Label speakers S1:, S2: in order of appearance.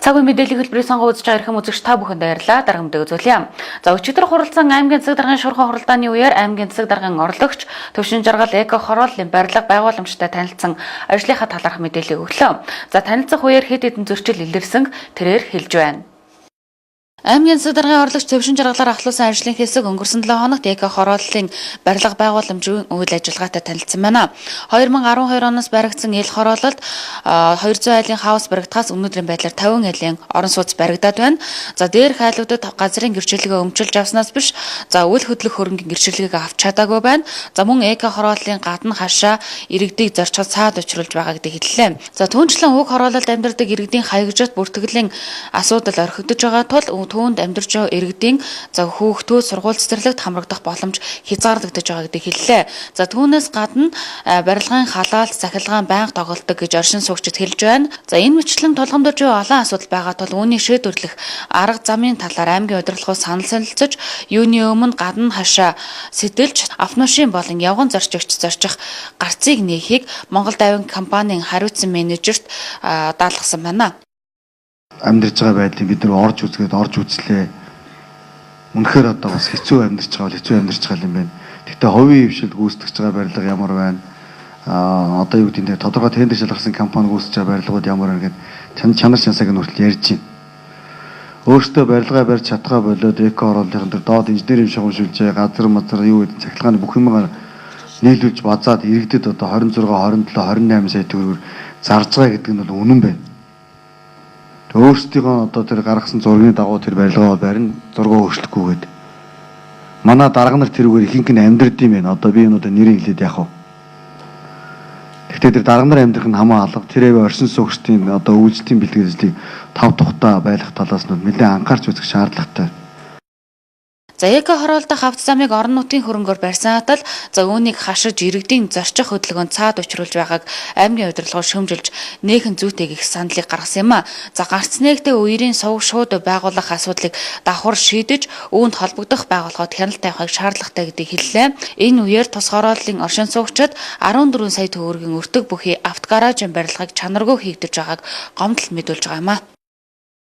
S1: Цаг үе мэдээллийн хөтөлбөрийг сонгон үзэж байгаа эрхэм үзэгч та бүхэнд баярлалаа. Дараагийн мэдээг үзүүлье. За, өчигдөр хуралцсан аймгийн засаг даргын шуурхай хуралдааны үеэр аймгийн засаг даргын орлогч Төвшин Жаргал эко хорооллын барилга байгууламжтай танилцсан ажлынхаа талаарх мэдээллийг өглөө. За, танилцах үеэр хэд хэдэн зөрчил илэрсэн тэрээр хэлж байна. Аймгийн засаг даргын орлогч Төвшин Жаргалаар ахлуулсан ажлын хэсэг өнгөрсөн 7 хоногт эко хорооллын барилга байгууламжийн үйл ажиллагаатай танилцсан байна. 2012 оноос баригдсан ил хороололд 200 айлын хаус баригдахаас өнөөдрийн байдлаар 50 айлын орон сууц баригдаад байна. За, дээрх айлуудад газрын гэрчлэгээ өмчилж авснаас биш, за, үл хөдлөх хөрөнгийн гэрчлэгийг авч чадаагүй байна. За, мөн эко хорооллын гадна хашаа иргэдийг зорчход саад учруулж байгаа гэдгийг хэллээ. За, түүнчлэн уг хороололд амьдардаг иргэдийн хаягжит бүртгэлийн асуудал орхигдож байгаа тул түүнд амьдарч байгаа иргэдийн, за, хүүхдүүд сургууль цэцэрлэгт хамрагдах боломж хязгаарлагдаж байгаа гэдгийг хэллээ. За, түүнээс гадна барилгын халаалт, цахилгаан байнга тоглолдог гэж оршин суугчид хэлж байна. За, энэ мэтчлэн тулгамдж буй олон асуудал байгаа тул үүнийг шийдвэрлэх арга замын талаар аймгийн удирдлагууд санал солилцож, юуны өмнө гадна хашаа сэтэлж автомашин болон явган зорчигч зорчих гарцыг нээхийг Монгол Давин компанийн хариуцсан менежерт даалгасан байна.
S2: Амьдарч байгаа байдлыг бид нар орж үзгээд орж үзлээ. Үнэхээр одоо бас хэцүү амьдарч байгаа бол хэцүү амьдарч байгаа юм байна. Гэхдээ хувийн хэвшилд гүйцэтгэж байгаа барилга ямар байна? Одоо юу гэдэг нь тодорхой тендер шалгарсан компани гүйцэтгэж байгаа барилгууд ямар байна гэдэг чанар шансаг нь хүртэл ярьж байна. Өөртөө барилгаа барьж чадхаа болоод эко хорооллын дээр доод инженерийн шугам шүлжээ, газар мазар юу гэдэг цахилгааны бүх юмгаа нийлүүлж базаад иргэдэд одоо 26, 27, 28 сая төгрөгөөр зарж байгаа гэдэг нь бол үнэн байна. Өөрсдийнхөө одоо тэр гаргасан зургийн дагуу тэр барилгаа барина, зургаа өөрчлөхгүйгээд. Манай дарга нар тэрүүгээр ихэнх нь амьдрд юм байна. Одоо би энэ удаа нэрийг хэлээд яах вэ? Гэхдээ тэр дарга нар амьдрах нь хамаа алга. Тэрээ оршин суугчдын одоо үйлчлэлийн бэлтгэл ажлыг тав тухтай байлгах талаас нь нэлээд анхаарч үзэх шаардлагатай.
S1: За, эко хороол дахь авто замыг орон нутгийн хөрөнгөөр барьсан атал, за, үүнийг хашиж иргэдийн зорчих хөдөлгөөнд цаад учруулж байгааг аймгийн удирдлагууд шүүмжилж нээхэн зүйтэй гэх саналыг гаргасан юм а. За, гарц нээгтэй үерийн сувг шууд байгуулах асуудлыг давхар шийдэж үүнд холбогдох байгууллагууд хяналт тавихыг шаардлагатай гэдгийг хэллээ. Энэ үеэр тус хорооллын оршин суугчид 14 сая төгрөгийн өртөг бүхий автогаражийн барилгыг чанаргүй хийгдэж байгааг гомдол мэдүүлж байгаа юм а.